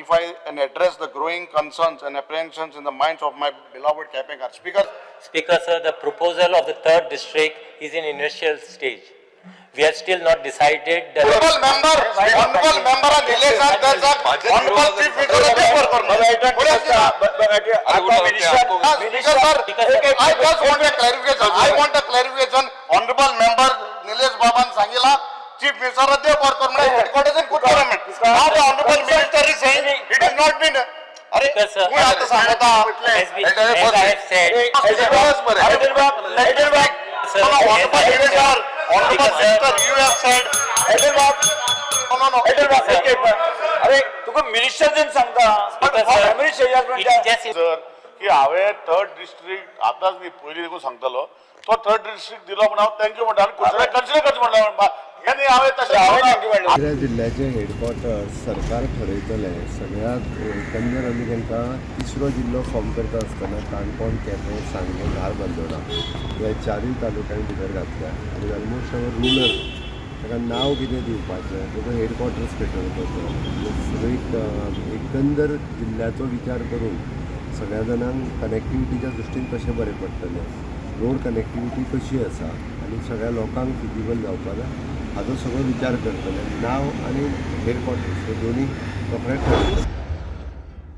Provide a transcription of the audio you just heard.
rectify and address the growing concerns and apprehensions in the minds of my beloved Kepekar? Speaker, Speaker, sir, the proposal of the third district is in initial stage. We have still not decided the. Honorable member, honorable member and relation honorable chief minister differ Speaker, sir, I just want a clarification. I want a clarification. Honorable member Nilesh Baban सांगितला Chief Minister देव म्हणजे headquarters in Curchorem. Now the honorable minister is saying it has not been. अरे Speaker, sir. तुम्ही आता सांगता. As I have said, Sir, Honorable as I have minister, said- honorable Speaker, sir. minister, you have said. No, no, no. अरे तुका minister सांगता Speaker, sir, it is just sir की हांवें third district आतांच न्ही पयलीं देखून सांगतालो तो थर्ड डिस्ट्रिक्ट दिलो म्हण हांव thank you म्हणटा आनी कुडचड्याक कन्सिडर करचें म्हणलें हें न्ही हांवें तशें हांवें दुसऱ्या जिल्ल्याचें हेडक्वॉर्टर्स सरकार ठरयतलें. सगळ्यात एकंदर आमी तांकां तिसरो जिल्लो फॉर्म करता आसतना काणकोण, केपें, सांगें, धारबांदोडा ह्या चारूय तालुक्यांनी भितर घातल्या आनी ऑलमोस्ट our rural ताका नांव कितें दिवपाचें, ताजो हेडक्वॉर्टर्स खंय ठरोवपाचो, सगळी एकंदर जिल्ल्याचो विचार करून सगळ्या जाणांक कनेक्टिविटीच्या दृश्टीन कशें बरें पडटलें, रोड कनेक्टिविटी कशी आसा आनी सगळ्या लोकांक फिजिबल जावपा जाय हाजो सगळो विचार करतले. नांव आनी हेडक्वॉर्टर्स हे दोन्ही रोखडेच ठरयतले.